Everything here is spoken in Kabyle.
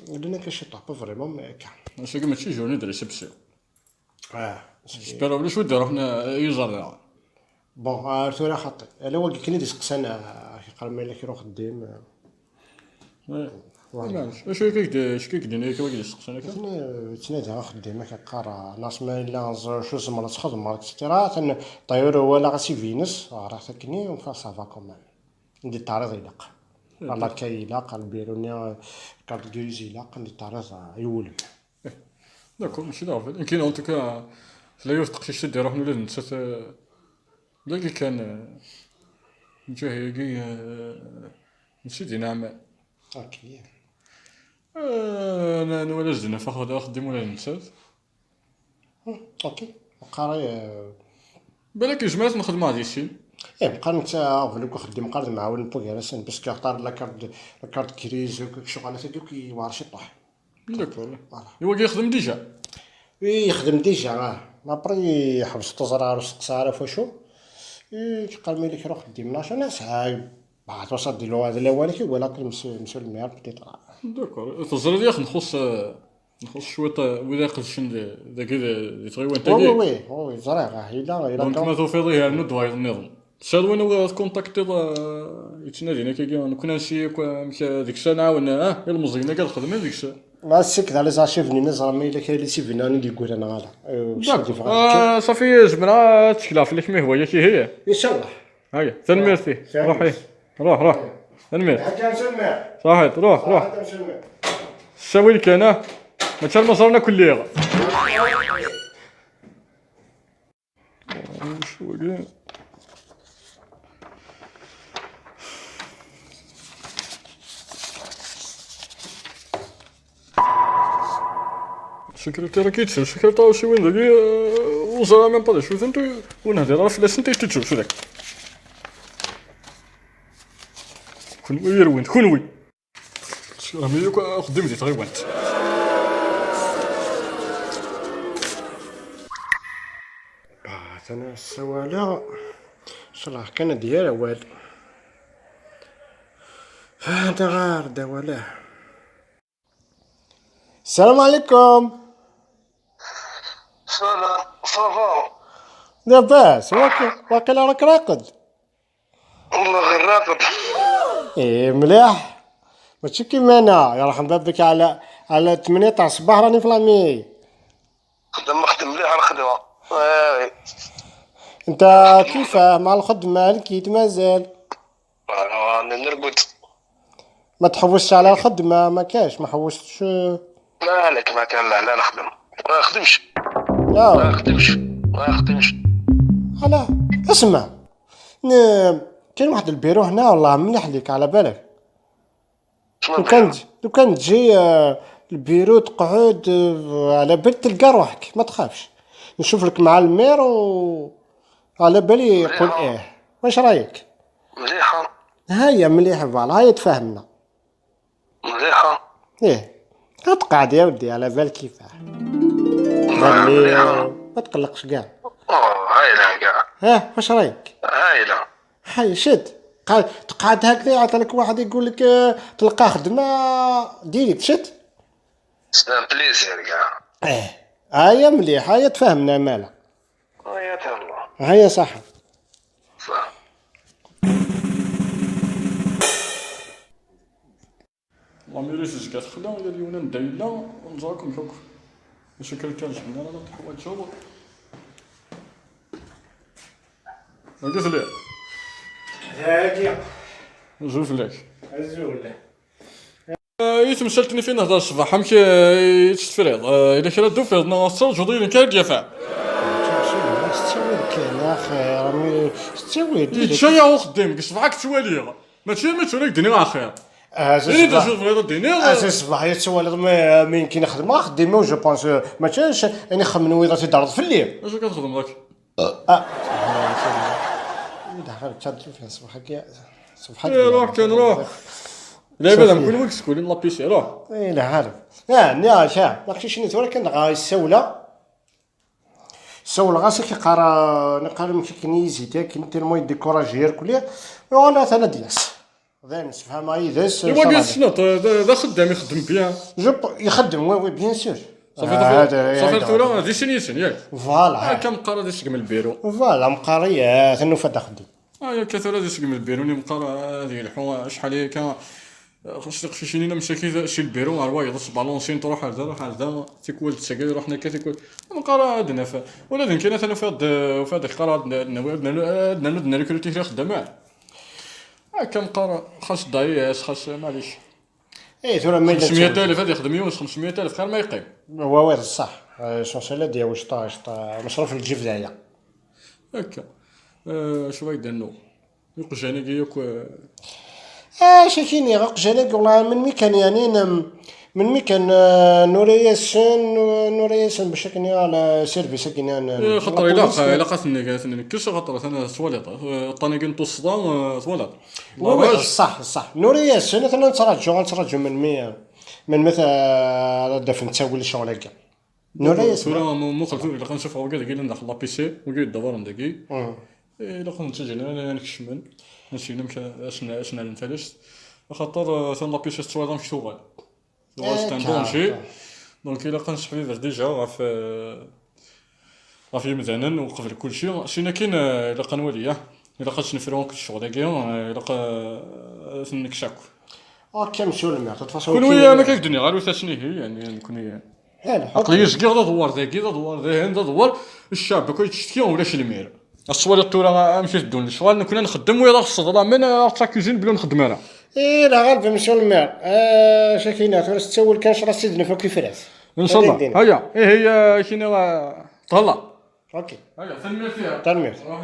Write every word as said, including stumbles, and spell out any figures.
Llan akka ciṭuḥ, pas vraiment, mais akka. Ass-agi mačči journée de réception. Ah, j'espère ulac wid iruḥen, eh, yuẓer daɣen. Bon, ah, tura xaṭi. Ala wagi kan i d-iseqsan, ah, yeqqar ma yella kra uxeddim, ah. Ouais. Voilà. Maɛlic. Acu akka i k-d-, acu akka i k-d-yenna akka wagi d-iseqsan akka? Ttna-, ttnadiɣ axeddim, akka yeqqar, ah, nas ma yella ẓ-, acu tzemreḍ ad txedmeḍ, et cetera. Atan, d'ailleurs, walaɣ asivi-ines, ɣriɣ-t akkenni, enfin, ça va quand même. Di taɛriḍ ilaq. Hmm. Alakay ilaq, lbiru-nni, carte grise ilaq, di taɛriḍ, ah, iwulem. D'accord, mačči d aɣbel. Nekkin, en tout cas, tella yiwet teqcict i d-iruḥen ula d nettat, eh, dagi kan, eh, lǧiha-agi, eh, n Sidi Neɛman. Ok. Eh, n-, nwala zdi naf axeddim ula d nettat. Hmm, ok. Qqar, eh, balak yezmer ad t-nexdem di sin. Eh, meqqar netta aɣbel akk axeddim, meqqar d mɛawen n wagarasen, parce que axtar la carte, la carte grise, akk ccɣalat-agi akk yewɛer ciṭuḥ. D'accord. Voilà. I wagi yexdem déjà? Oui, yexdem déjà, ah. Après, yeḥbes teẓra ur steqsa ara ɣef wacu. Eh, yeqqar ma yella kra uxeddim, neɣ acu, nesɛa, bah, twasa di lo-, di lawan-ik, wala akk monsieur, monsieur le maire, peut-être. D'accord. Teẓriḍ, yak nxuṣ, eh, nxuṣ cwiṭ, eh, wid iqedcen di-, dagi di, di tɣiwant-agi. Oui, oui, oui, oui, ẓriɣ, ah, yella, yella. Donc, quand ma tufiḍ ihi, rnu-d wayeḍ nniḍen. Tesɛiḍ win umi tkuntaktiḍ, eh, yettnadin akkagi, nekkni ansi akk, amek, eh, deg-s ad nɛawen, eh, ilmeẓyen-agi ad xedmen deg-s? Ma ssikkdeɣ les archives-nni, neẓra ma yella kra les archives-nni i d-yeggran neɣ ala. Eh, ur D'accord. Cadibeɣ ara. Eh, ṣafi, zemreɣ ad ttekleɣ fell-ak ma ihwa-yak ihi? Inchallah. Haya, tanemmirt. Ruḥ, eh. Ruḥ, ruḥ. Tanemmirt. Ḥaǧa, amselma. Ṣaḥit, ruḥ, ruḥ. Ṣaḥit, amselma. Ssawil kan, ah. Mačči arma ẓran akk lliɣ. Acu wagi? Secrétaire-agi yettru, secrétaire usiwin dagi, eh, ur ẓriɣ même pas d acu-tent, ur nehdiṛ ara fell-asent, ay tettru dagi. Kenwi yerwin, kenwi. Teskerhem-iyi akk axeddim di tɣiwant. Bah, atan ssawaleɣ. Ncallah kan ad d-yerr awal. Anta ɣer-d awal-a? السلام عليكم. السلام، ça va؟ لاباس، واك-، واقيلا راك راقد؟ والله غير راقد. إيه، مليح. ماشي كيما أنا، يرحم بابك، على، على ثمانية تاع الصباح راني في لامي. خدم، خدم مليح الخدمة. إيه. أنت كيفاه مع الخدمة؟ لقيت مازال؟ آه، أنا نرقد. ما تحوسش على الخدمة؟ ما كاش، ما حوستش؟ مالك، ما كان، لا، لا نخدم. ما نخدمش. لا. ما نخدمش. ما نخدمش. علاه؟ اسمع. ن-، كاين واحد البيرو هنا، والله مليح ليك، على بالك. شنو لو كان البيرو؟ تج-، لو كان تجي، آه، البيرو تقعد، آه، على بال تلقى روحك، ما تخافش. نشوف لك مع المير و على بالي يقول مليحة. إيه. واش رايك؟ مليحة. هيا مليحة، فوالا، هيا تفاهمنا. مليحة. إيه. غتقعد يا ودي، على بال كيفاه. آه، مليحة. ما تقلقش كاع. آه، هايلة كاع. ها، واش رايك؟ هايلة. هاي، شد. قا-، تقعد هكذا، يعطيلك واحد يقول لك، آه، تلقى خدمة ديريكت، شد؟ C'est un plaisir كاع. إيه. هيا مليح، هيا تفاهمنا مالا. هيا تهلا. هيا صح. صح. La mairie تزكى تخلى، إلى اليوم نبدا إلا ونزوركم حكم. شكرا كان جمعنا على الحوايج هو. ما قلت لي. هاكي. زوج لك. زوج لك. آه، يتمثلتني فين نهضر الصباح، أمك، آه، يتستفريض. آه، إلا كرا دوفيض، نا تسرجو ضيلي كان ديافع. شوف، شوف، ستاوي كاين يا أخي، راني ستاوي ديلك. يتشيا وخدمك، صباحك تواليغ. ماشي ما توليك ديني آخر. آه، إيه، أنت شوف غير ديني. آه، صباح يتسوى لي ما، ما يمكن نخدم، آه، خدمة، جو بونس، آه، ما كانش، يعني، خمن ويضا تدرض في الليل. اش كتخدم داك؟ آه. إيه، دخل تشد في صباحك يا، صباحك إيه، يا روح، كان روح. لا، شوف بلا لي. نكون ويك سكولين لا بيسي، روح. إيه، لا، عارف. آه، لا، شا، ما خشيش نتورك، كان غا يسولة. سول غاسي كيقرا، نقرا مشي كنيزي تاك، انت المهم ديكوراجي يركلي. ولا ثلاث دياس. Dayen, msefhameɣ yid-s. Iwa bien sûr, d, d axeddam, ixeddem bien. Ixeddem, oui, oui, bien sûr. Safi, safi tura d isin yis-sen, yak? Voilà. Akka meqqar ad isegm lbiru. Voilà, meqqar, atan nufa-d axeddim. Ah, akka tura ad isegm lbiru-nni, meqqar ad yelḥu acḥal akka. Xas tiqcicin-ina msakit si lbiru ɣer wayeḍ, sbalansin, truḥ ar da, ruḥ ar da, tikwal d tagi, ruḥen akka, tikwal. Meqqar ad naf. Ula d nekkin atan ufiɣ-d, ufiɣ-d qqar ad n-, ad nawi, ad nernu, ad nernu, ad nernu kra tikli xeddam. Akka meqqar, xas dayas, xas, maɛlic. Eh, tura ma yella xemsemya alef ad yexdem yiwen s xemsemya alef, xir ma yeqqim. Wa, wa, d ṣṣeḥ. Eh, l'essentiel ad yawi cṭa, cṭa, meṣruf n lǧib d aya. Akka. Eh, acu ay d-annu? Iqjan-agi yakk, eh, Ah, acu ak-iniɣ, iqjan-agi, wellah, melmi kan, yeɛni, n-, melmi kan, eh, nura-yasen, nu-, nura-yasen bac akken, ya, la service akken, ya, n-, Eh, xaṭer ilaq, ilaq ad ten-, ad ten-nekkes, xaṭer atan twaliḍ, eh, aṭṭan-agi n tussḍa, eh, twaliḍ. Oui, oui, ṣṣeḥ, ṣṣeḥ. Nura-yasen, atan nettraǧu, nettraǧu melmi, melmi ta-, ara d-afen ttawil ccɣel-agi. Nura-yasen. Tura mu-, muqel tura, ilaq ad nsuffeɣ wagi deg yellan daxel la P C, wagi yedda ɣur-n dagi. Mhm. Eh, ilaq ad nettaǧǧen ad, ad kecmen, ad nsegnem amek ad sen-, ad sen-rren talast. Axaṭer, eh, atan la P C tettwaliḍ amek tuɣal. Tuɣal c'est un danger. Donc, ilaq ad nesseḥbiber déjà ɣef, eh, ɣef yimdanen uqbel kulci. Sin akin, eh, ilaq ad nwali, ah. Ilaq ad s-nefru akked ccɣel-agi, eh, ilaq, eh, ad ten-nekkes akk. Ok, monsieur le maire, de toute façon, kunwi, amek ak-d-nniɣ, arut-asen ihi, yani, nekni. Aql-iyi zgiɣ d aḍewwar dagi, d aḍewwar dahin, d aḍewwar. Ccɛeb akk yettcetki, ulac lmir. Ad twaliḍ tura amek i teddun lecɣal, nekni ad nxeddem, wiyaḍ ad ɣ-sseḍlamen, ad ɣ-ttakuzin belli ur nxeddem ara. Eh, la ɣaleb, monsieur le maire. Eh, acu ak-iniɣ, tura s ttawil kan, ncallah Sidi Nnif akk ifrat. Ncallah. Aya, ihi, eh, ak-iniɣ, eh, thellah. Ok. Aya, tanemmirt ya. Tanemmirt. Ruḥ,